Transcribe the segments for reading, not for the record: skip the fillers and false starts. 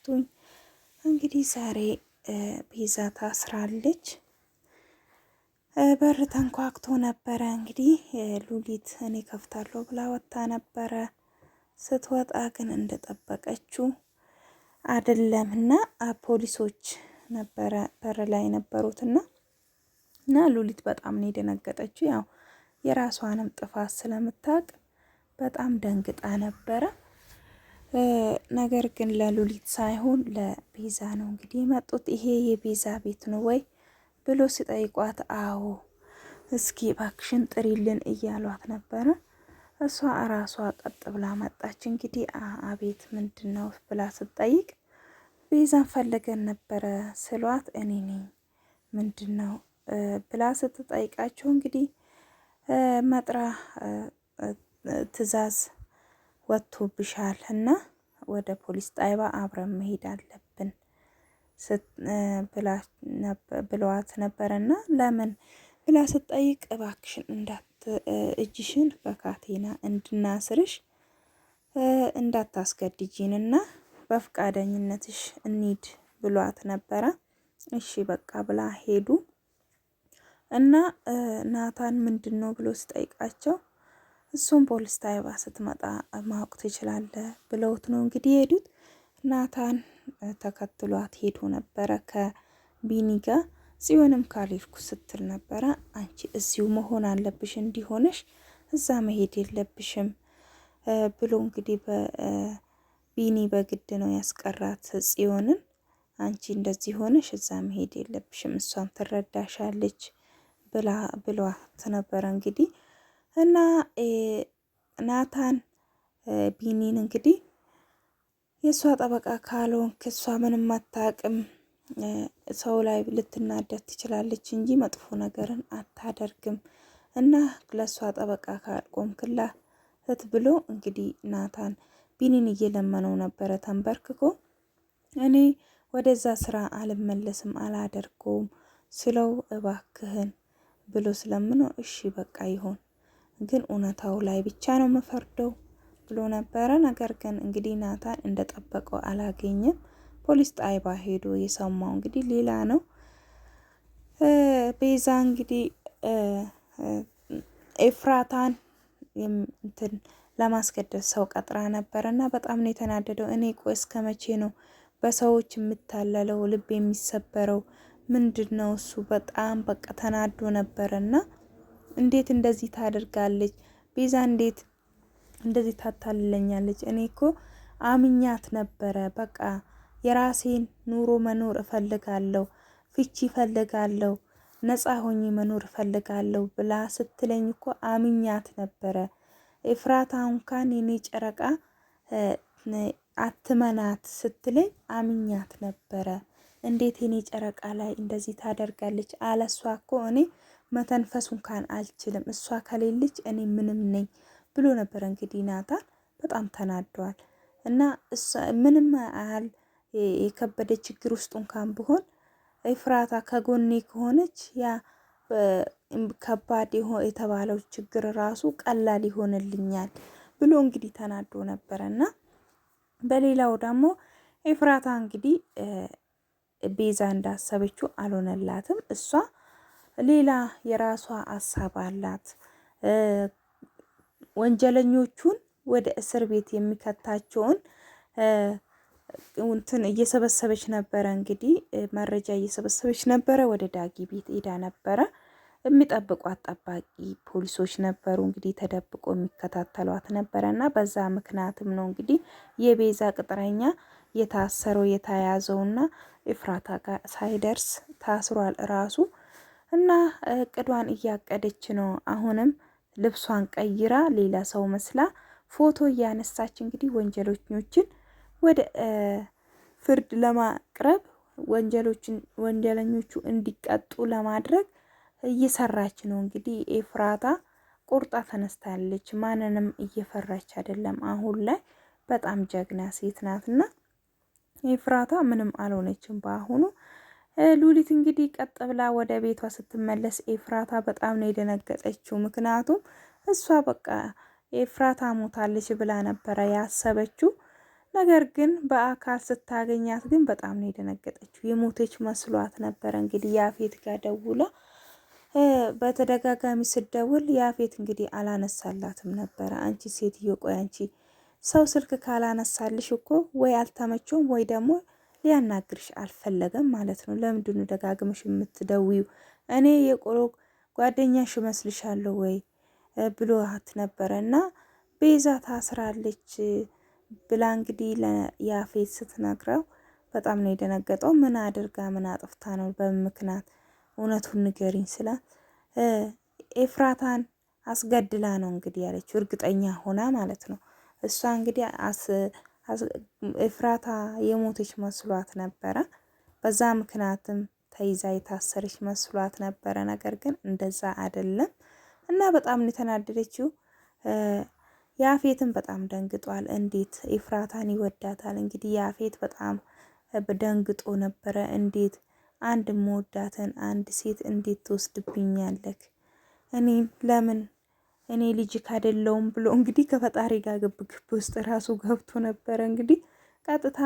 አበረታቱኝ። እንግዲህ ዛሬ ቤዛ ታስራለች። በር ተንኳክቶ ነበረ። እንግዲህ ሉሊት እኔ ከፍታለሁ ብላ ወጥታ ነበረ። ስትወጣ ግን እንደጠበቀችው አይደለም እና ፖሊሶች ነበረ በር ላይ ነበሩትና እና ሉሊት በጣም ነው የደነገጠችው። ያው የራሷንም ጥፋት ስለምታውቅ በጣም ደንግጣ ነበረ። ነገር ግን ለሉሊት ሳይሆን ለቤዛ ነው እንግዲህ የመጡት። ይሄ የቤዛ ቤት ነው ወይ ብሎ ሲጠይቋት፣ አዎ እስኪ እባክሽን ጥሪልን እያሏት ነበረ። እሷ እራሷ ቀጥ ብላ መጣች። እንግዲህ አቤት ምንድን ነው ብላ ስትጠይቅ ቤዛን ፈልገን ነበረ ስሏት፣ እኔ ነኝ ምንድን ነው ብላ ስትጠይቃቸው እንግዲህ መጥራ ትዕዛዝ ወጥቶብሻል እና ወደ ፖሊስ ጣቢያ አብረን መሄድ አለብን ብለዋት ነበረና ለምን ብላ ስትጠይቅ እባክሽን እንዳት እጅሽን በካቴና እንድናስርሽ እንዳታስገድጂንና በፍቃደኝነትሽ እንሂድ ብሏት ነበረ። እሺ በቃ ብላ ሄዱ እና ናታን ምንድን ነው ብሎ ስጠይቃቸው እሱም ፖሊስ ጣቢያ ስትመጣ ማወቅ ትችላለህ ብለውት ነው እንግዲህ የሄዱት። ናታን ተከትሏት ሄዶ ነበረ ከቢኒ ጋር። ጽዮንም ካልሄድኩ ስትል ነበረ። አንቺ እዚሁ መሆን አለብሽ እንዲሆነሽ እዛ መሄድ የለብሽም ብሎ እንግዲህ ቢኒ በግድ ነው ያስቀራት ጽዮንን። አንቺ እንደዚህ ሆነሽ እዛ መሄድ የለብሽም እሷም ትረዳሻለች ብላ ብሏት ነበረ እንግዲህ እና ናታን ቢኒን እንግዲህ የእሷ ጠበቃ ካልሆንክ እሷ ምንም አታውቅም፣ ሰው ላይ ልትናደድ ትችላለች እንጂ መጥፎ ነገርን አታደርግም እና ለእሷ ጠበቃ ካልቆምክላት ብሎ እንግዲህ ናታን ቢኒን እየለመነው ነበረ ተንበርክኮ። እኔ ወደዛ ስራ አልመለስም አላደርገውም ስለው እባክህን ብሎ ስለምነው እሺ በቃ ይሁን ግን እውነታው ላይ ብቻ ነው የምፈርደው ብሎ ነበረ። ነገር ግን እንግዲህ ናታን እንደጠበቀው አላገኘም። ፖሊስ ጣይባ ሄዶ የሰማው እንግዲህ ሌላ ነው። ቤዛ እንግዲህ ኤፍራታን እንትን ለማስገደል ሰው ቀጥራ ነበረ እና በጣም ነው የተናደደው። እኔ ቆይ እስከ መቼ ነው በሰዎች የምታለለው ልብ የሚሰበረው ምንድን ነው እሱ? በጣም በቃ ተናዶ ነበረ እና እንዴት እንደዚህ ታደርጋለች ቤዛ? እንዴት እንደዚህ ታታልለኛለች? እኔ እኮ አምኛት ነበረ። በቃ የራሴን ኑሮ መኖር እፈልጋለሁ፣ ፍቺ እፈልጋለሁ፣ ነፃ ሆኜ መኖር እፈልጋለሁ ብላ ስትለኝ እኮ አምኛት ነበረ። ኤፍራታ እንኳን የኔ ጨረቃ አትመናት ስትለኝ አምኛት ነበረ። እንዴት የኔ ጨረቃ ላይ እንደዚህ ታደርጋለች? አለሷ እኮ እኔ መተንፈስ እንኳን አልችልም፣ እሷ ከሌለች እኔ ምንም ነኝ ብሎ ነበረ። እንግዲህ ናታን በጣም ተናደዋል። እና ምንም ያህል የከበደ ችግር ውስጥ እንኳን ብሆን ኤፍራታ ከጎኔ ከሆነች ያ ከባድ የተባለው ችግር ራሱ ቀላል ይሆንልኛል ብሎ እንግዲህ ተናዶ ነበረ። እና በሌላው ደግሞ ኤፍራታ እንግዲህ ቤዛ እንዳሰበችው አልሆነላትም። እሷ ሌላ የራሷ ሀሳብ አላት። ወንጀለኞቹን ወደ እስር ቤት የሚከታቸውን እንትን እየሰበሰበች ነበረ። እንግዲህ መረጃ እየሰበሰበች ነበረ። ወደ ዳጊ ቤት ሄዳ ነበረ። የሚጠብቋት ጠባቂ ፖሊሶች ነበሩ። እንግዲህ ተደብቆ የሚከታተሏት ነበረ እና በዛ ምክንያትም ነው እንግዲህ የቤዛ ቅጥረኛ የታሰረው የተያዘውና ኤፍራታ ጋር ሳይደርስ ታስሯል ራሱ እና እቅዷን እያቀደች ነው። አሁንም ልብሷን ቀይራ ሌላ ሰው መስላ ፎቶ እያነሳች እንግዲህ ወንጀለኞችን ወደ ፍርድ ለማቅረብ ወንጀሎችን ወንጀለኞቹ እንዲቀጡ ለማድረግ እየሰራች ነው። እንግዲህ ኤፍራታ ቆርጣ ተነስታለች። ማንንም እየፈራች አይደለም። አሁን ላይ በጣም ጀግና ሴት ናትና ኤፍራታ ምንም አልሆነችም በአሁኑ። ሉሊት እንግዲህ ቀጥ ብላ ወደ ቤቷ ስትመለስ ኤፍራታ በጣም ነው የደነገጠችው። ምክንያቱም እሷ በቃ ኤፍራታ ሞታለች ብላ ነበረ ያሰበችው። ነገር ግን በአካል ስታገኛት ግን በጣም ነው የደነገጠችው። የሞተች መስሏት ነበረ። እንግዲህ ያፌት ጋር ደውላ በተደጋጋሚ ስደውል ያፌት እንግዲህ አላነሳላትም ነበረ። አንቺ ሴትዮ ቆይ አንቺ ሰው ስልክ ካላነሳልሽ እኮ ወይ አልተመቸውም ወይ ደግሞ ሊያናግርሽ አልፈለገም ማለት ነው። ለምንድን ነው ደጋግመሽ የምትደውዩ? እኔ የቆሎ ጓደኛሽ እመስልሻለሁ ወይ ብሏት ነበረ እና ቤዛ ታስራለች ብላ እንግዲህ ለያፌት ስትነግረው በጣም ነው የደነገጠው። ምን አድርጋ ምን አጥፍታ ነው? በምክንያት እውነቱን ንገሪኝ ስላት ኤፍራታን አስገድላ ነው እንግዲህ ያለችው፣ እርግጠኛ ሆና ማለት ነው። እሷ እንግዲህ ኤፍራታ የሞተች መስሏት ነበረ። በዛ ምክንያትም ተይዛ የታሰረች መስሏት ነበረ። ነገር ግን እንደዛ አይደለም እና በጣም ነው የተናደደችው። ያፌትም በጣም ደንግጧል። እንዴት ኤፍራታን ይወዳታል? እንግዲህ ያፌት በጣም ደንግጦ ነበረ። እንዴት አንድ መወዳትን አንድ ሴት እንዴት ትወስድብኛለክ? እኔም ለምን እኔ ልጅ ካደለውም ብሎ እንግዲህ ከፈጣሪ ጋር ግብግብ ውስጥ ራሱ ገብቶ ነበረ። እንግዲህ ቀጥታ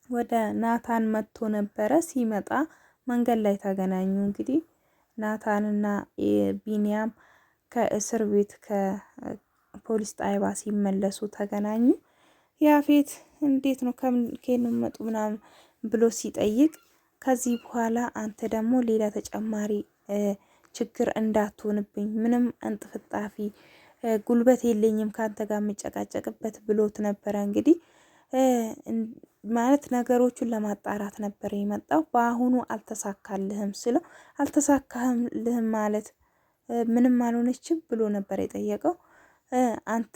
ወደ ናታን መጥቶ ነበረ። ሲመጣ መንገድ ላይ ተገናኙ። እንግዲህ ናታንና ቢንያም ከእስር ቤት ከፖሊስ ጣይባ ሲመለሱ ተገናኙ። ያፌት እንዴት ነው ከምን መጡ ምናምን ብሎ ሲጠይቅ ከዚህ በኋላ አንተ ደግሞ ሌላ ተጨማሪ ችግር እንዳትሆንብኝ ምንም እንጥፍጣፊ ጉልበት የለኝም ከአንተ ጋር የምጨቃጨቅበት ብሎት ነበረ። እንግዲህ ማለት ነገሮቹን ለማጣራት ነበረ የመጣው። በአሁኑ አልተሳካልህም ስለው አልተሳካልህም ማለት ምንም አልሆነችም ብሎ ነበር የጠየቀው። አንተ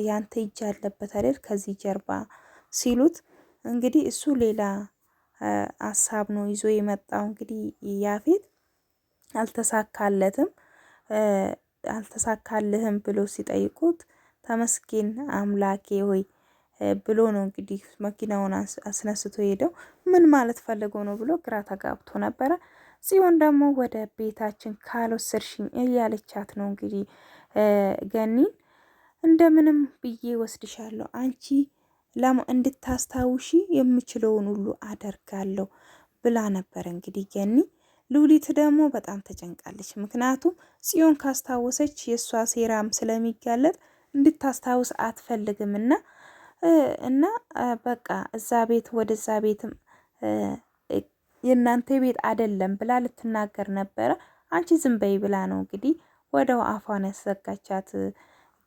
ያንተ እጅ አለበት አይደል ከዚህ ጀርባ ሲሉት እንግዲህ እሱ ሌላ ሀሳብ ነው ይዞ የመጣው። እንግዲህ ያፌት አልተሳካለትም አልተሳካልህም ብሎ ሲጠይቁት ተመስገን አምላኬ ሆይ ብሎ ነው እንግዲህ መኪናውን አስነስቶ ሄደው። ምን ማለት ፈልጎ ነው ብሎ ግራ ተጋብቶ ነበረ። ጽዮን ደግሞ ወደ ቤታችን ካልወሰድሽኝ እያለቻት ነው እንግዲህ ገኒን እንደምንም ብዬ ወስድሻለሁ አንቺ እንድታስታውሺ የምችለውን ሁሉ አደርጋለሁ ብላ ነበር እንግዲህ ገኒ። ሉሊት ደግሞ በጣም ተጨንቃለች። ምክንያቱም ጽዮን ካስታወሰች የእሷ ሴራም ስለሚጋለጥ እንድታስታውስ አትፈልግም እና እና በቃ እዛ ቤት ወደዛ ቤትም የእናንተ ቤት አይደለም ብላ ልትናገር ነበረ። አንቺ ዝም በይ ብላ ነው እንግዲህ ወደው አፏን ያዘጋቻት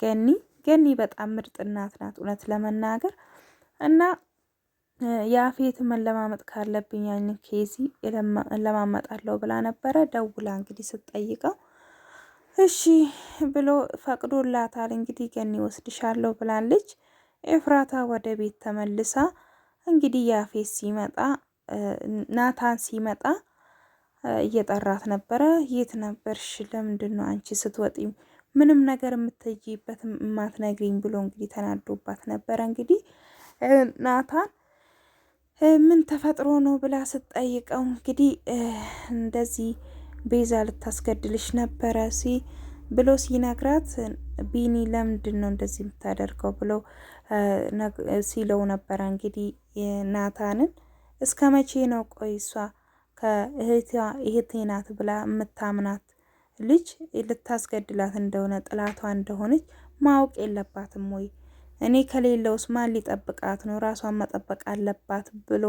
ገኒ። ገኒ በጣም ምርጥ እናት ናት እውነት ለመናገር እና ያፌት መለማመጥ ካለብኝ ያንን ኬዚ እለማመጣለሁ ብላ ነበረ። ደውላ እንግዲህ ስትጠይቀው እሺ ብሎ ፈቅዶላታል። እንግዲህ ገኒ ወስድሻለሁ ብላለች። ኤፍራታ ወደ ቤት ተመልሳ እንግዲህ ያፌት ሲመጣ ናታን ሲመጣ እየጠራት ነበረ። የት ነበርሽ? ለምንድን ነው አንቺ ስትወጪ ምንም ነገር የምትይበት የማትነግሪኝ? ብሎ እንግዲህ ተናዶባት ነበረ። እንግዲህ ናታን ምን ተፈጥሮ ነው ብላ ስትጠይቀው እንግዲህ እንደዚህ ቤዛ ልታስገድልሽ ነበረ ሲ ብሎ ሲነግራት ቢኒ ለምንድን ነው እንደዚህ የምታደርገው ብሎ ሲለው ነበረ። እንግዲህ ናታንን እስከ መቼ ነው ቆይ እሷ ከእህቷ እህቴ ናት ብላ የምታምናት ልጅ ልታስገድላት እንደሆነ ጥላቷ እንደሆነች ማወቅ የለባትም ወይ? እኔ ከሌለውስ ማን ሊጠብቃት ነው? ራሷን መጠበቅ አለባት ብሎ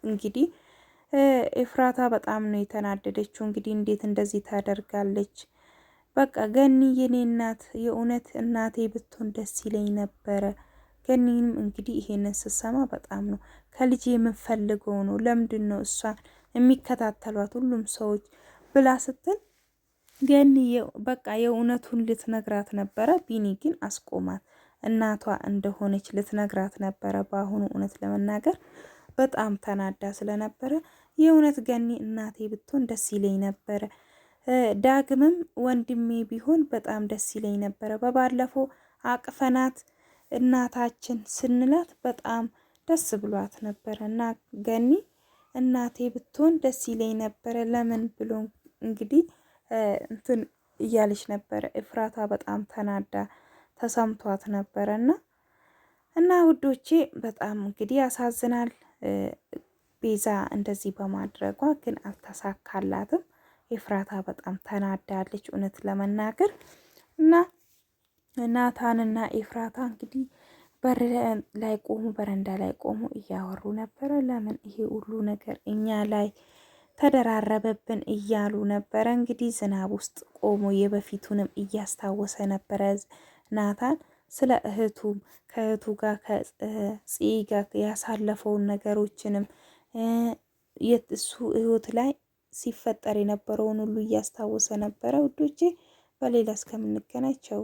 እንግዲህ ኤፍራታ በጣም ነው የተናደደችው። እንግዲህ እንዴት እንደዚህ ታደርጋለች? በቃ ገኒ የኔ እናት የእውነት እናቴ ብትሆን ደስ ይለኝ ነበረ። ገኒም እንግዲህ ይሄንን ስትሰማ በጣም ነው ከልጅ የምንፈልገው ነው ለምንድን ነው እሷን የሚከታተሏት ሁሉም ሰዎች ብላ ስትል ገኒ በቃ የእውነቱን ልትነግራት ነበረ። ቢኒ ግን አስቆማት። እናቷ እንደሆነች ልትነግራት ነበረ። በአሁኑ እውነት ለመናገር በጣም ተናዳ ስለነበረ የእውነት ገኒ እናቴ ብትሆን ደስ ይለኝ ነበረ። ዳግምም ወንድሜ ቢሆን በጣም ደስ ይለኝ ነበረ። በባለፈው አቅፈናት እናታችን ስንላት በጣም ደስ ብሏት ነበረ እና ገኒ እናቴ ብትሆን ደስ ይለኝ ነበረ ለምን ብሎ እንግዲህ እንትን እያለች ነበረ። እፍራታ በጣም ተናዳ ተሰምቷት ነበረ እና እና ውዶቼ በጣም እንግዲህ ያሳዝናል። ቤዛ እንደዚህ በማድረጓ ግን አልተሳካላትም። ኤፍራታ በጣም ተናዳለች እውነት ለመናገር። እና ናታንና ኤፍራታ እንግዲህ በር ላይ ቆሙ፣ በረንዳ ላይ ቆሙ እያወሩ ነበረ። ለምን ይሄ ሁሉ ነገር እኛ ላይ ተደራረበብን እያሉ ነበረ። እንግዲህ ዝናብ ውስጥ ቆሞ የበፊቱንም እያስታወሰ ነበረ ናታን ስለ እህቱም ከእህቱ ጋር ከጽ ጋር ያሳለፈውን ነገሮችንም የእሱ ህይወት ላይ ሲፈጠር የነበረውን ሁሉ እያስታወሰ ነበረ። ውዶቼ በሌላ እስከምንገናኝ ቸው።